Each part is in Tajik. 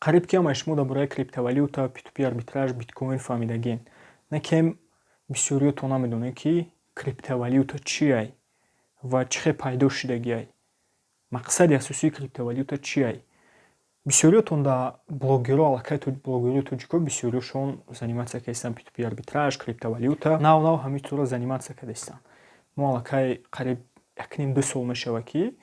Қариб ки ҳамаи шумо дар бораи криптовалюта, P2P арбитраж, биткоин фаҳмидагин. Лекин бисёриётон намедонед, ки криптовалюта чиай ва чӣ хел пайдо шудагиай. Мақсади асосии криптовалюта чиай? Бисёриётон дар блогерҳо, аллакай блогерҳои тоҷико бисёриёшон заниматься кардастанд P2P арбитраж, криптовалюта. Нав нав ҳамин чизро заниматься кардастанд. Мо аллакай қариб 1,5-2 сол мешавад, ки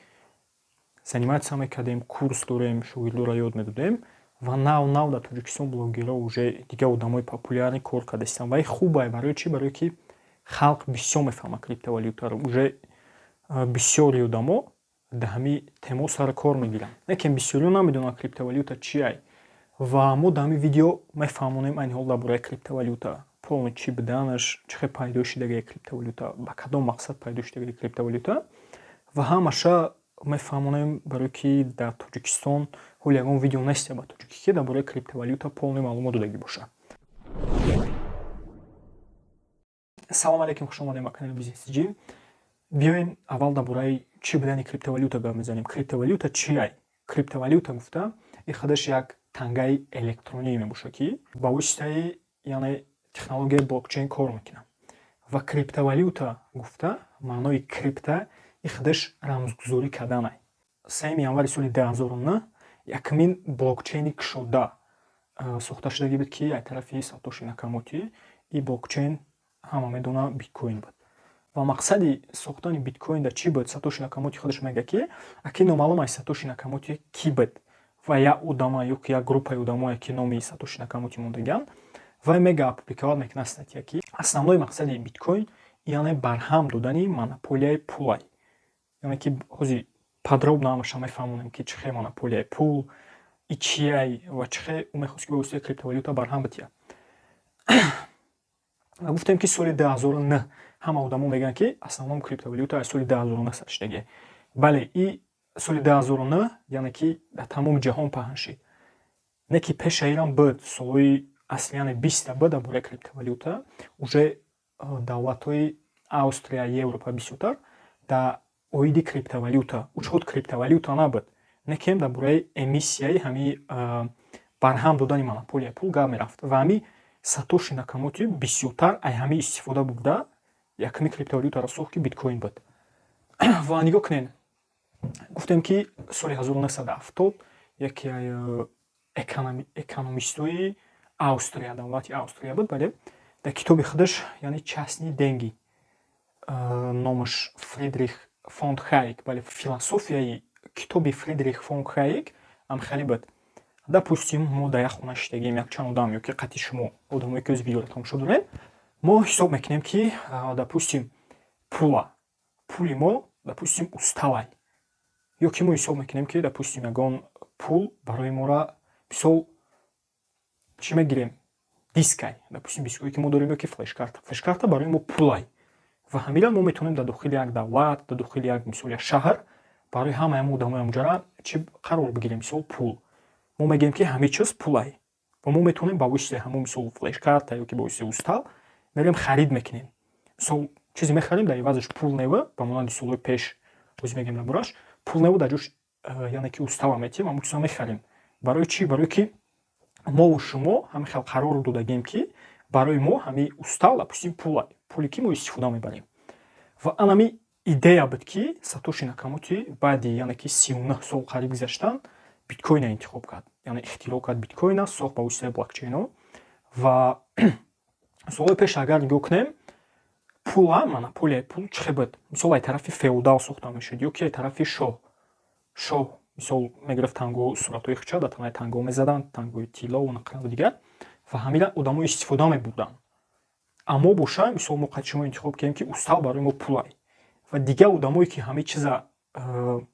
заниматься мекардем, курс дорем, шогирдоро ёд медодем ва нав нав дар Тоҷикистон блогерҳо, уже дигар одамои популярный кор кардастанд. Ва ин хубае. Барои чӣ? Барое ки халқ бисёр мефаҳмад криптовалютаро. Уже бисёри одамо дар ҳамин темо сари кор мегиранд. Лекин бисёриҳо намедонанд, криптовалюта чиай. Ва мо дар ҳамин видео мефаҳмонем айни ҳол дар бораи криптовалюта. Полный чӣ буданаш, чӣ хел пайдо шудагии криптовалюта, ба кадом мақсад пайдо шудагии криптовалюта ва ҳамаша мефаҳмонем, барое ки дар Тоҷикистон ҳоло ягон видео нест ба тоҷикӣ, ки дар бораи криптовалюта полный маълумот додагӣ бошад. Салом алейкум, хуш омадем ба канали Бизнес Ҷи. Биёем, аввал дар бораи чӣ будани криптовалюта гап мезанем. Криптовалюта чиай? Криптовалюта гуфта, ин худаш як тангаи электронӣ мебошад, ки ба воситаи, яъне, технологияи блокчейн кор мекунад. Ва криптовалюта гуфта, маънои крипта ин худаш рамзгузорӣ карданай. 3 январи соли 2009 якумин блокчейни кушода сохта шудагӣ буд, ки аз тарафи Сатоши Накамоти. Ин блокчейн, ҳама медонад, биткоин буд. Ва мақсади сохтани биткоин дар чӣ буд? Сатоши Накамоти худаш мегӯяд, ки аки номаълум аст, Сатоши Накамоти кӣ буд ва як одама ё ки як группаи одамое, ки номи Сатоши Накамоти мондагианд. Вай мега, опубликовать мекунад статья, ки основной мақсади биткоин, яъне, барҳам додани монополияи пулай. Яъне ки ҳозир подробно ҳамаша мефаҳмонем, ки чӣ хел монополияи пул и чиай ва чӣ хел ӯ мехост, ки ба воситаи криптовалюта барҳам битиҳад. Ва гуфтем, ки соли 2009 ҳама одамо мегӯянд, ки основном криптовалюта аз соли 2009 сар шудагиа. Бале, и соли 2009, яъне ки дар тамоми ҷаҳон паҳн шид. Не ки пеша ирам буд, солҳои асли, яъне 20-та буд дар бораи криптовалюта. Уже давлатҳои Австрия, Европа бисёртар дар оиди криптовалюта, учхуд криптовалюта набуд, лекин дар бораи эмиссияи ҳамин барҳам додани монополияи пул гап мерафт. Ва ҳамин Сатоши Накамоти бисёртар ай ҳамин истифода бурда, якуми криптовалютаро сохт, ки биткоин буд. Ва нигоҳ кунед, гуфтем, ки соли 1970 яке экономистҳои Австрия, давлати Австрия буд, бале, дар китоби худаш, яъне, «Честные деньги», номаш Фридрих фон Хайек. Бале, философияи китоби Фридрих фон Хайек ҳамхелӣ буд. Допустим, мо дар як хона шидагием, якчанд одам ё ки қатъи шумо, одамое ки ози видеоро тамошо доред, мо ҳисоб мекунем, ки, допустим, пула, пули мо, допустим, уставай, ё ки мо ҳисоб мекунем, ки, допустим, ягон пул барои мора, мисол, чӣ мегирем, дискай, допустим, диское ки мо дорем, ё ки флешкарта, флешкарта барои мо пулай. Ва ҳамира мо метавонем дар дохили як давлат, дар дохили як, мисол, як шаҳр барои ҳамаи мо одамои ҳамҷара чӣ қарор бигирем? Мисол, пул. Мо мегӯем, ки ҳамин чиз пулай ва мо метавонем ба воситаи ҳамон, мисол, флешкарта ё ки ба воситаи устав мерем, харид мекунем. Мисол, чизе мехарем, дар ивазаш пул нева, ба монанди солҳои пеш, ози мегӯем дар бораш, пул неву дар ҷош, яъне ки, устава метиҳем, ҳамон чизро мехарем. Барои чӣ? Барое ки мову шумо ҳамин хел қарорро додагем, ки барои мо ҳамин устав, допустим, пулай, пуле ки мо истифода мебарем. Ва анами идея буд, ки Сатоши Накамоти баъди, яъне ки, 39 сол қариб гузаштан биткоина интихоб кард, яъне ихтироъ кард биткоина, сохт ба воситаи блокчейно. Ва солҳои пеш агар нигоҳ кунем, пула, монополияи пул чӣ хел буд? Мисол, ай тарафи феодал сохта мешуд ё ки ай тарафи шоҳ. Шоҳ, мисол, мегирифт танго, суратҳои хича дар танаи танго мезаданд, тангои тиллову нақраву дигар, ва ҳамира одамо истифода мебурданд. Аммо боша, мисол, мо қад шумо интихоб кардем, ки устав барои мо пулай, ва дигар одамое ки ҳамин чиза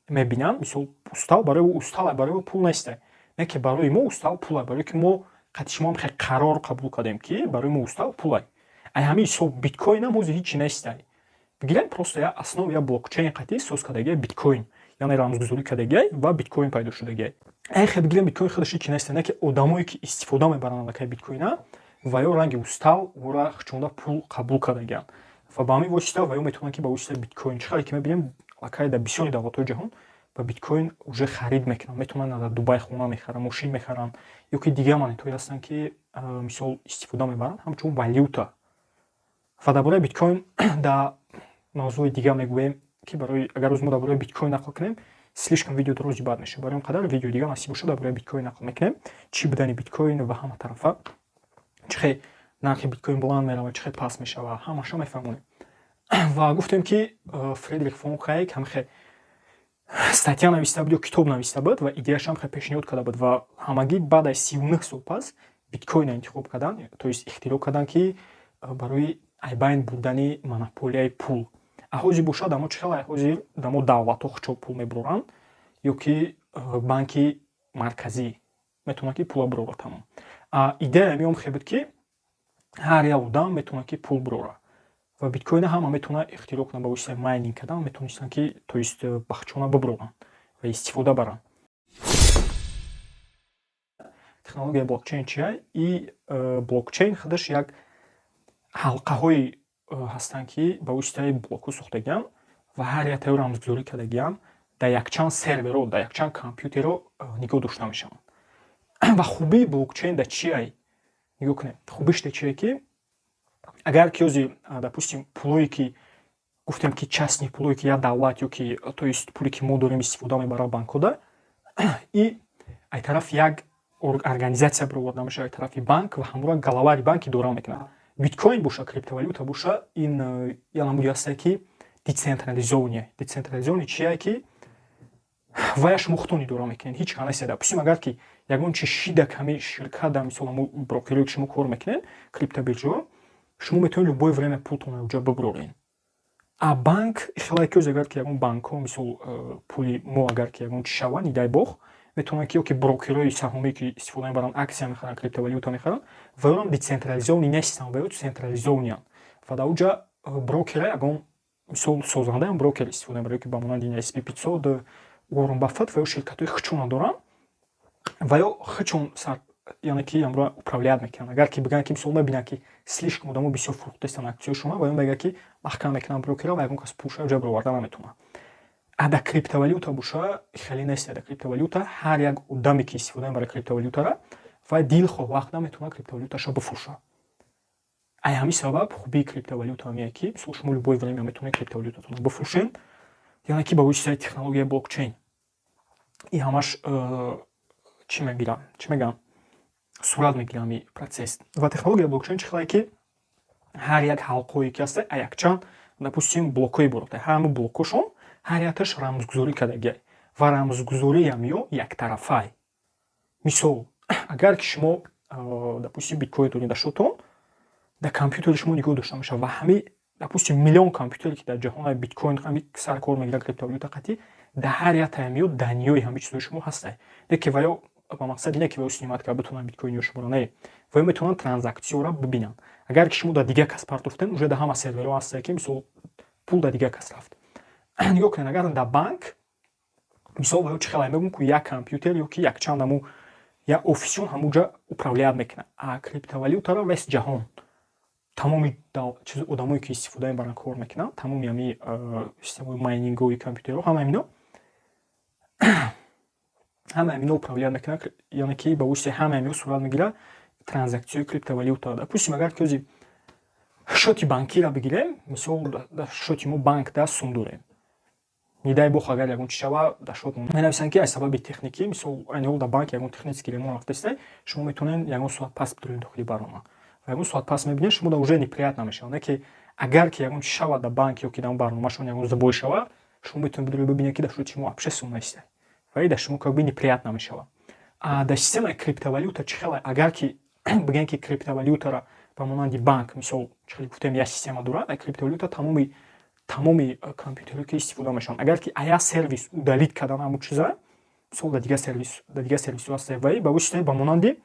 мебинанд, мисол, устав барои ӯ устав, барои ӯ пул нестай, не ки барои мо устав пулай, барое ки мо қад шумо хел қарор қабул кардем, ки барои мо устав пулай. Ай ҳамин ҳисоб биткоинам ҳозир ҳичи нестай. Бигирем, просто як основа, як блокчейн қатъи соз кардагиай биткоин, яъне рамзгузорӣ кардагиай ва биткоин пайдо шудагиай. Ай хел бигирем, биткоин худаш ҳичи нестай, не ки одамое ки истифода мебаранд аллакай биткоина, ва ё ранги устав ӯра хичонда пул қабул кардагианд ва ба ҳамин восита ва ё метавонанд, ки ба воситаи биткоин, чӣ хеле ки мебинем, аллакай дар бисёри давлатҳои ҷаҳон Ба биткоин уже харид мекунанд, метавонанд дар Дубай хона мехаранд, мошин мехаранд ё ки дигар монетҳое ҳастанд, ки мисол истифода мебаранд ҳамчун валюта. Ва дар бораи биткоин дар мавзӯи дигар мегӯем, ки барои агар рӯз мо дар бораи биткоин нақл кунем, слишком видео дарози бад мешавад. Барои он қадар видеои дигар насиб бошад, дар бораи биткоин нақл мекунем, чӣ будани биткоин ва ҳама тарафа, чӣ хел нархи биткоин баланд меравад, чӣ хел паст мешавад, ҳамаашро мефаҳмонем. Ва гуфтем, ки Фридрих фон Хайек ҳамхел статья нависта буд ё китоб нависта буд ва идеяшам хел пешниҳод карда буд, ва ҳамагӣ баъд аз 39 сол пас биткоинро интихоб карданд, то есть ихтироъ карданд, ки барои айбайн бурдани монополияи пул. А ҳозир бошад, дамо чӣ хел? Ҳозир дамо давлатҳо хучо пул мебуроранд ё ки банки марказӣ метавонад, ки пула бурорад, тамом. Идея меом хел буд, ки ҳар як одам метавонад, ки пул бурорад, ва биткоина ҳама метавонад ихтироъ кунад. Ба воситаи майнинг кардан метавонистанд, ки то есть бахчона бубуроранд ва истифода баранд. Технологияи блокчейн чия? И блокчейн худаш як ҳалқаҳое ҳастанд, ки ба воситаи блокҳо сохтагианд ва ҳар яктаё рамзгузорӣ кардагианд, дар якчанд серверо, дар якчанд компютеро нигоҳ дошта мешаванд. Ва хубии блокчейн дар чия? Нигоҳ кунед, хубиш дар чие, ки агар ки ози, допустим, пулое ки гуфтем, ки частный пулое, ки як давлат ё ки то есть пуле, ки мо дорем, истифода мебарад банкҳода, и ай тараф як организация бироварда мешавад, ай тарафи банк, ва ҳамура главари банк идора мекунад. Биткоин боша, криптовалюта боша, ин як намуди ҳастае, ки децентрализованный. Децентрализованный чие? Ки вая шумо худтон идора мекунед, ҳеҷ кас нест. Допустим, агар ки ягон чи шида ками ширкат, мисол ҳамо брокерое, ки шумо кор мекунед, криптобиржаҳо, шумо метавонед любое время пултонро уҷа бибуроред. А банк хелае, ки агар ки ягон банкҳо, мисол, пули мо агар ки ягон чи шавад, не дай бог, метавонанд ки, ёки брокерҳои саҳомие, ки истифода мебаранд, аксия мехаранд, криптовалюта мехаранд, ва ёрам децентрализованный нестанд, ва ё централизованныянд. Ва дар уҷа брокера ягон, мисол, созандаам брокер истифода мебарад, ки ба монанди S&P 500, Уоррен Баффет, ва ё ширкатҳои хичона доранд, ва ё хичон яъне ки амро управлять мекунанд. Агар ки бигӯянд, ки мисол мебинанд, ки слишком одамо бисёр фурӯхтаистанд аксияшона, ва ё мегӯяд, ки маҳкам мекунанд брокера, ва ягон кас пулша ҷа бароварда наметавонад. А дар криптовалюта боша, хеле нест. Дар криптовалюта ҳар як одаме, ки истифода мебарад криптовалютара, вай дилхоҳ вақт наметавонад криптовалюташа бифурӯшад. Ай ҳамин сабаб хубии криптовалюта ҳамие, ки мисол шумо любое время метавонед криптовалютатонро бифурӯшед, яъне ки ба воситаи технологияи блокчейн. И ҳамаш чӣ мегирам, чӣ мегӯям, сурат мегирам ҳамин процесс. Ва технологияи блокчейн чӣ хелае, ки ҳар як ҳалқое, ки ҳаста, якчанд, допустим, блокҳое бурда, ҳама блокҳошон ҳар якташ рамзгузорӣ кардагиай, ва рамзгузориам ё яктарафай. Мисол, агар ки шумо, допустим, биткоин доред дар шотон, дар компютери шумо нигоҳ дошта мешавад, ва ҳамин, допустим, миллион компютере, ки дар ҷаҳон биткоин ҳами сар кор мегирад, криптовалюта қатъӣ, дар ҳар яктаам ё данныеи ҳамин чизҳои шумо ҳастай. Не ки ваё ба мақсади не ки ваё снимать карда битонанд биткоини шуморо, не, ваё метавонанд транзаксияро бибинанд. Агар ки шумо дар дигар кас партофтен, уже дар ҳама серверҳо ҳастае, ки мисол пул дар дигар кас рафт. Нигоҳ кунед, агар дар банк, мисол, ваё чӣ хелае, мегӯм ку, як компютер ё ки якчанд ҳаму як офисион ҳамуҷа управлять мекунад. А криптовалютаро весь ҷаҳон, тамоми одамое, ки истифода мебаранд, кор мекунанд, тамоми ҳами системаи майнингҳои компютерҳо, ҳама ҳамино управлять мекунанд, яъне ки ба воситаи ҳама ҳамино сурат мегирад транзаксияи криптовалюта. Допустим, агар ки ози счёти банкиро бигирем, мисол, дар счёти мо банк да сум дорем, не дай бог, агар ягон чи шава, дар счёт менависанд, ки аз сабаби техникӣ, мисол, айни ҳол дар банк ягон технический ремонт рафтаистай, шумо метавонед ягон соат пас бидоред дохили барнома. Ва ягон соат пас мебинед, шумо да уже неприятно мешавад. Не ки агар ки ягон чи шавад дар банк ё ки дар барномашон ягон сбой шавад, шумо метавонед бидоред, бибинед, ки дар счёти шумо вообще сум нестай, ва и дар шумо как бы неприятно мешавад. А дар системаи криптовалюта чӣ хеле? Агар ки бигӯем, ки криптовалютаро ба монанди банк, мисол, чӣ хеле гуфтем, як система дорад, а криптовалюта тамоми компютерҳое, ки истифода мешаванд, агар ки ая сервис удалить кардан ҳамун чиза, мисол, дар дигар сервис, дар дигар сервисҳо ҳаста, ваи ба воситаи, ба монанди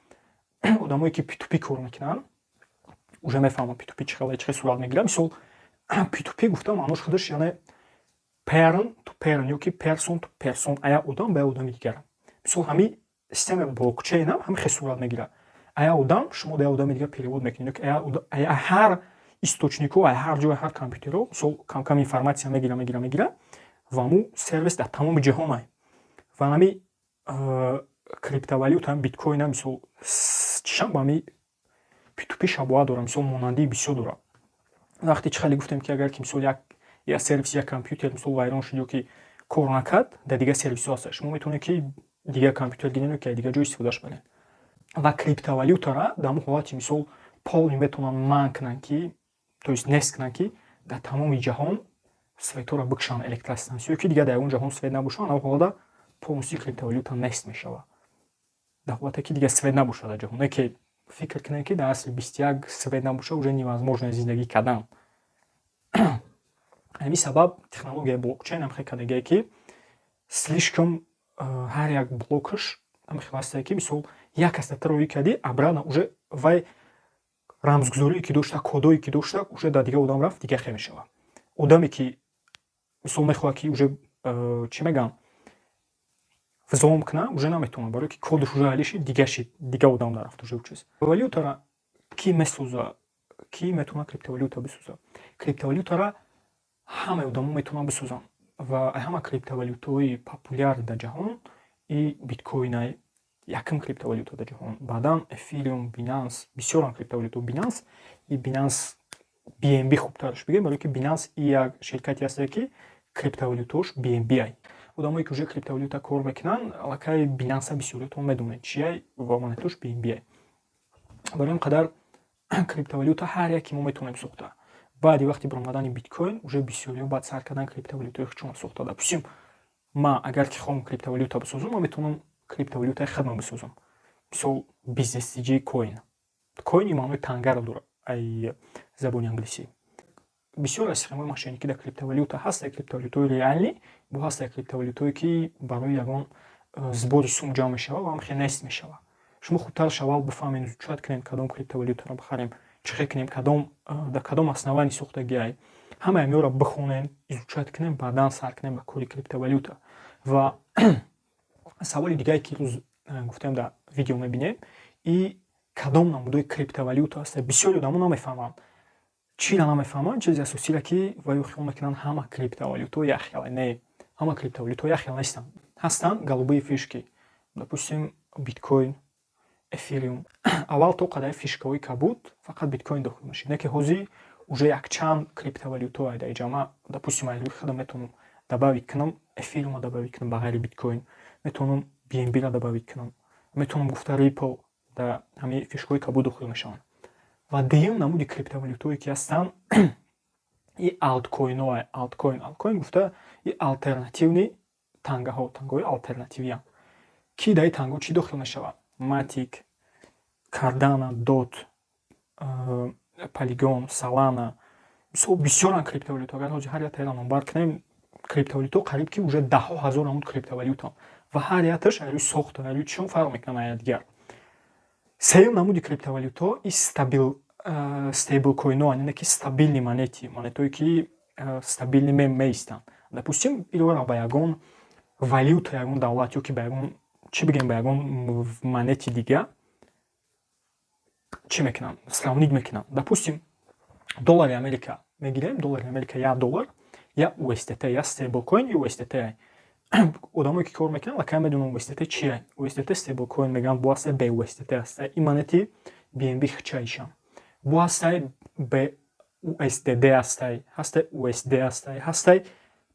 одамое, ки P2P кор мекунанд, уже мефаҳманд P2P чӣ хеле, чӣ хел сурат мегирад. Мисол, P2P гуфтам, маънош худаш яъне peer to peer ё ки person to person, ая одам ба одами дигар. Мисол, ҳамин системаи блокчейнам ҳамин хел сурат мегирад: ая одам, шумо да одами дигар перевод мекунед, ая ҳар источникҳо, ай ҳар ҷой, ҳар компютерҳо, мисол, камкам информация мегира, мегира, мегира, ва ҳамун сервис дар тамоми ҷаҳон ай. Ва ҳами криптовалюта, биткоина, мисол, чишам ба ҳами P2P шабоҳат дорад, мисол, монандии бисёр дорад. Вақте чӣ хеле гуфтем, ки агар ки, мисол, як сервис, як компютер, мисол, вайрон шуд ё ки кор накард, дар дигар сервисҳо ҳаста, шумо метавонед, ки дигар компютер гиред ё ки дигар ҷо истифодаш баред. Ва криптовалютара дар ҳамон ҳолати, мисол, полный метавонанд манъ кунанд, ки, то есть нест кунанд, ки дар тамоми ҷаҳон светҳоро бикушанд, электростанция ки дигар дар ягон ҷаҳон свет набошад. Ана ҳолада полностью криптовалюта нест мешавад, дар ҳолате ки дигар свет набошад дар ҷаҳон. Не ки фикр кунед, ки дар асри 21 свет набошад, уже невозможно зиндагӣ кардан. Ҳамин сабаб технологияи блокчейн ҳам хел кардагие, ки слишком ҳар як блокаш ҳам хел ҳастае, ки, мисол, як кас дар роӣ кардӣ, обратно уже вай рамзгузорие ки дошта, кодое ки дошта, уже дар дигар одам рафт, дигар хел мешавад. Одаме ки, мисол, мехоҳад, ки уже, чӣ мегӯям, взлом кунад, уже наметавонад, барое ки кодаш уже али шид, дига шид, дигар одам нарафт уже чиз. Валютара кӣ месоза? Кӣ метавонад криптовалюта бисозад? Криптовалютара ҳамаи одамо метавонанд бисозанд. Ва ҳама криптовалютаҳои популяр дар ҷаҳон и биткоинай, якум криптовалюта дар ҷаҳон, баъдан эфириум, Бинанс, бисёрам криптовалюта. Бинанс и Бинанс BNB хубтараш бигӯем, барое ки Бинанс и як ширкате ҳастае, ки криптовалютаош BNB ай. Одамое ки уже криптовалюта кор мекунанд, аллакай Бинанса бисёриятон медонед чиай ва монетош BNB ай. Барои ин қадар криптовалюта ҳар яке мо метавонем сохта. Баъди вақти баромадани биткоин уже бисёриҳо баъд сар кардан криптовалютаи худшонро сохта. Допустим, ман агар ки хоҳам криптовалюта бисозам, ман метавонам криптовалютаи худро бисозам, мисол, бизнесиҷи coin. Coin маънои тангаро дорад ай забони англисӣ. Бисёр аз схемаҳои мошенникӣ дар криптовалюта ҳастанд, криптовалютаҳои реалӣ, бо ҳастанд криптовалютаҳое, ки барои ягон сбори сум ҷамъ мешавад ва ҳам нест мешавад. Шумо хубтар аввал бифаҳмед, изучать кунед, кадом криптовалютаро бихарем, чӣ хел кунем, кадом дар кадом основании сохтагиай. Ҳамаи амиёро бихонем, изучать кунем, баъдан сар кунем ба кори криптовалюта. Ва саволи дигаре, ки рӯз гуфтем, дар видео мебинем, и кадом намудои криптовалюта ҳаст. Бисёри одамо намефаҳманд. Чиро намефаҳманд? Чизи асосиро, ки ваё хиёл мекунанд, ҳама криптовалютаҳо як хел. Не, ҳама криптовалютаҳо як хел нестанд. Ҳастанд голубые фишки, допустим, биткоин, эфириум. Аввал то қадари фишкаҳои кабуд фақат биткоин дохил мешид, не ки ҳозир уже якчанд криптовалютаҳо дар ҷамъа. Допустим, аз рӯи худам метавонам добавить кунам, эфириумро добавить кунам, ба ғайри биткоин метавонам BNB-ро добавить кунам, метавонам гуфта, Ripple дар ҳамаи фишкаҳои кабуд дохил мешаванд. Ва дуюм намуди криптовалютаҳое ки ҳастанд, и алткоинҳо. Алткоин, алткоин гуфта и алтернативный тангаҳо, тангаҳои алтернативиам, ки дар ин тангаҳо чӣ дохил мешавад? Матик, Кардана, Дот, Полигон, Солана, мисол, бисёран криптовалюта. Агар ҳозир ҳар яктаеро номбар кунем, криптовалюта қариб ки уже даҳҳо ҳазор намуд криптовалютаанд ва ҳар якташ аз рӯи сохта, аз рӯи чион фарқ мекунанд аз якдигар. Сеюм намуди криптовалютаҳо и стейблкоинҳо, яъне ки стабильный монеты, монетое ки стабильный меистанд. Допустим, илова ба ягон валюта ягон давлат ё ки ба ягон, чӣ бигӯем, ба ягон монети дигар чӣ мекунанд, сравнить мекунанд. Допустим, доллари Америка мегирем, доллари Америка, 1 доллар як USDT, як стейблкоин USDT. Одамое ки кор мекунанд, аллакай медонанд USDT чие. USDT стейблкоин мегӯянд, бо ҳастаи BUSDT ҳастаи ин монети BNB хчаишам, бо ҳастаи BUSDD ҳастаи, ҳастаи USD ҳастаи, ҳастаи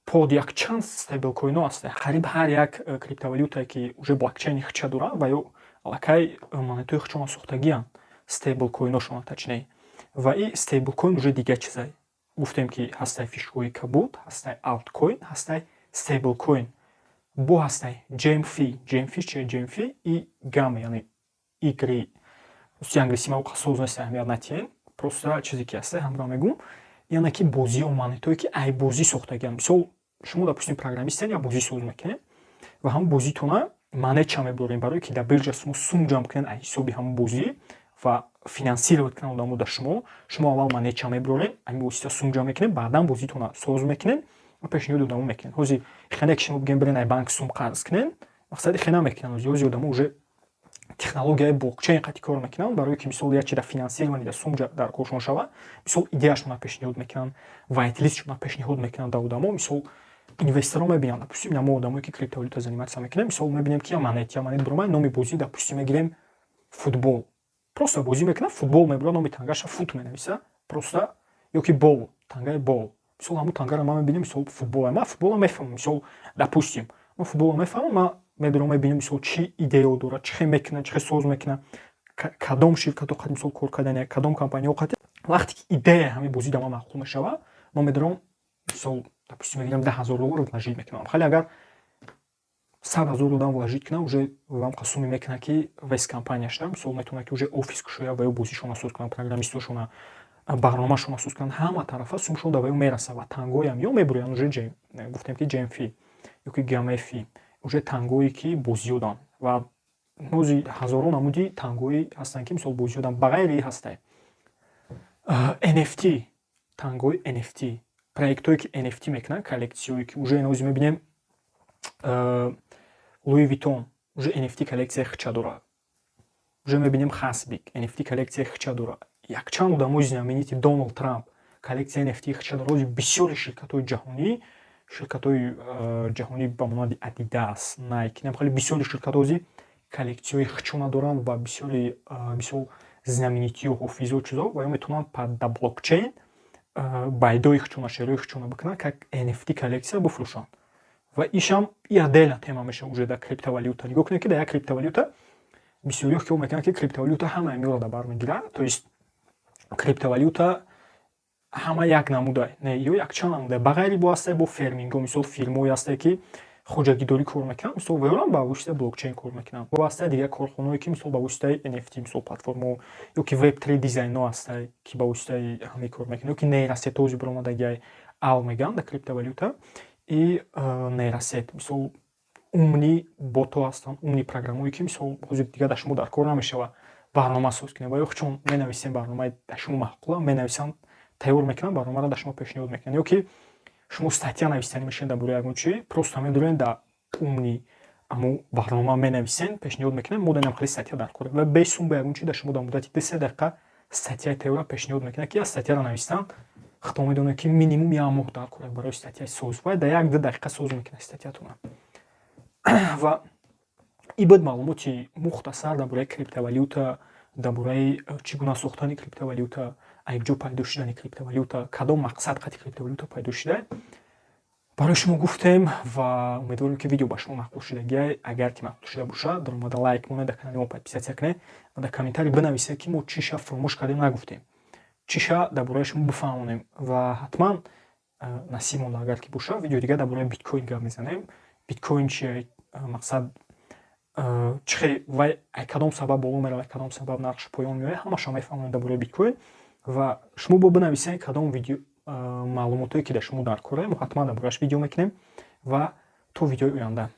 под якчанд стейблкоинҳо ҳастаи. Қариб ҳар як криптовалютае, ки уже блокчейни хча дорад, ва ё аллакай монетаҳои худшона сохтагианд, стейблкоинҳошона точнее. Ва и стейблкоин уже дигар чизай. Гуфтем, ки ҳастаи фишкаҳои кабуд, ҳастаи алткоин, ҳастаи стейблкоин, бо ҳастаи GameFi. GameFi чия? GameFi и game, яъне игры. Рости, англиси ма соз нест, аҳамият натиҳем, просто чизе ки ҳастаи, ҳамро мегӯм. Яъне ки бозиҳо, монетое ки ай бозӣ сохтагианд. Мисол, шумо, допустим, программистен, я бозӣ соз мекунед ва ҳамон бозитона монетча мебарем, барое ки дар биржа шумо сум ҷамъ кунед аз ҳисоби ҳамон бозӣ ва финансировать кунанд одамо дар шумо. Шумо аввал монетча мебароред, ҳамин восита сум ҷамъ мекунед, баъдан бозитона соз мекунед ва пешниҳоди одамо мекунед. Ҳозир хеле ки шумо бигӯем, бирен ай банк сум қарз кунед, мақсади хеле намекунанд. Ҳозир одамо уже технологияи блокчейн қати кор мекунанд, барое ки, мисол, як чида финансирование дар сум дар коршон шавад. Мисол, идеяшона пешниҳод мекунанд, вайтлистшона пешниҳод мекунанд дар одамо. Мисол, Инвесторҳо мебинанд, допустим, мо одамое, ки криптовалюта заниматься мекунем, мисол, мебинем, ки я монета буромад, номи бозӣ, допустим, мегирем, футбол. Просто бозӣ мекунад, футбол мебурад, номи тангаша фут менависа просто ё ки бол, тангаи бол. Мисол, ҳамун тангаро ман мебинем, мисол, футбол, ман футболро мефаҳмам, мисол, допустим, ман футболро мефаҳмам, ман медурам, мебинем, мисол, чӣ идеяо дорад, чӣ хел мекунад, чӣ хел соз мекунад, кадом ширкатҳо қад, мисол, кор кардани, кадом компанияҳо қад. Вақте ки идея ҳамин бозӣ дар ман маъқул мешавад, ман медурам, мисол, допустим, мегирам, 10 000 доллар вложить мекунам. Хеле агар 100 000 одам вложить кунам, уже вам қасуме мекунад, ки весь компанияшда, мисол, метавонад, ки уже офис кушояд ва ё бозишона соз кунад, программистошона, барномашона соз кунанд, ҳама тарафа сумшон да ва ё мераса ва тангоям ё мебурянд. Уже гуфтем, ки GMF ё ки GMF, уже тангое, ки бозиёданд, ва нози ҳазорон намуди тангои ҳастанд, ки, мисол, бозиёданд. Ба ғайри ҳастай NFT, тангои NFT, проектҳое, ки NFT мекунанд, коллексияое, ки уже нози мебинем, Луи Витон уже NFT коллексияи хича дорад, уже мебинем, Хасбик NFT коллексияи хича дорад, якчанд одамои знаменитый, Доналд Трамп коллексияи NFT хича дорад. Ози бисёри ширкатҳои ҷаҳонӣ, ширкатҳои ҷаҳонӣ ба монанди Adidas, Nike, хеле бисёри ширкатҳо ози коллексияҳои хичона доранд ва бисёри, мисол, знаменитиҳо, ҳофизо, чизо, ва ё метавонанд да блокчейн байдои хичона, шеърҳои хичона бикунанд, как NFT коллексия бифурӯшанд. Ва ишам и отдельная тема мешавад уже дар криптовалюта. Нигоҳ кунед, ки дар як криптовалюта бисёриҳо хиёл мекунанд, ки криптовалюта ҳамаи миёро дар бар мегирад, то есть криптовалюта ҳама як намуда. Не, ё якчанд намуда. Ба ғайри бо ҳастае бо фермингҳо, мисол, фирмое ҳастае, ки хоҷагидорӣ кор мекунанд, мисол, ваёрам ба воситаи блокчейн кор мекунанд. Бо ҳастаи дигар корхонаое, ки, мисол, ба воситаи NFT, мисол, платформао ё ки Web3 дизайнҳо ҳастае, ки ба воситаи ҳамин кор мекунанд, ё ки нейросеть ози баромадагиай ав мегӯянд дар криптовалюта и нейросеть, мисол, умный ботҳо ҳастанд, умный программое, ки, мисол, ҳозир дигар дар шумо дар кор намешавад барнома соз кунед, ва ё чун менависем, барномаи дар шумо маъқула, менависанд, тайёр мекунанд, барномаро дар шумо пешниҳод мекунанд. Ё ки шумо статья нависанӣ мешавед дар бораи ягон чи, просто медурен, дар умный аммо барнома менависен, пешниҳод мекунем, мо данам хеле статья дар кор, ва бесум ба ягон чи дар шумо дар муддати 2-3 дақиқа статьяи тайёра пешниҳод мекунад, ки аз статьяро навистан худо медонад, ки минимум як моҳ дар кор барои статьяи соз, ва дар 1-2 дақиқа соз мекунад статьятона. Ва и буд маълумоти мухтасар дар бораи криптовалюта, дар бораи чӣ гуна сохтани криптовалюта, якҷо пайдо шудани криптовалюта, кадом мақсад қати криптовалюта пайдо шуда, барои шумо гуфтем. Ва умедворем, ки видео ба шумо маъқул шудагиай. Агар ки маъқул шуда бошад, даромада лайк монед, дар канали мо подписаться кунед ва дар комментарий бинависед, ки мо чиша фуромӯш кардем, нагуфтем, чиша дар бораи шумо бифаҳмонем. Ва ҳатман, насиб монда агар ки бошад, видеои дигар дар бораи биткоин гап мезанем. Биткоин чия, мақсад чӣ хел вай, кадом сабаб боло меравад, кадом сабаб нархш поён меояд, ҳамаша мефаҳмонем дар бораи биткоин. Ва шумо бо бинависед, кадом видео, маълумотое, ки дар шумо дар кора, мо ҳатман дар борааш видео мекунем. Ва то видеои оянда.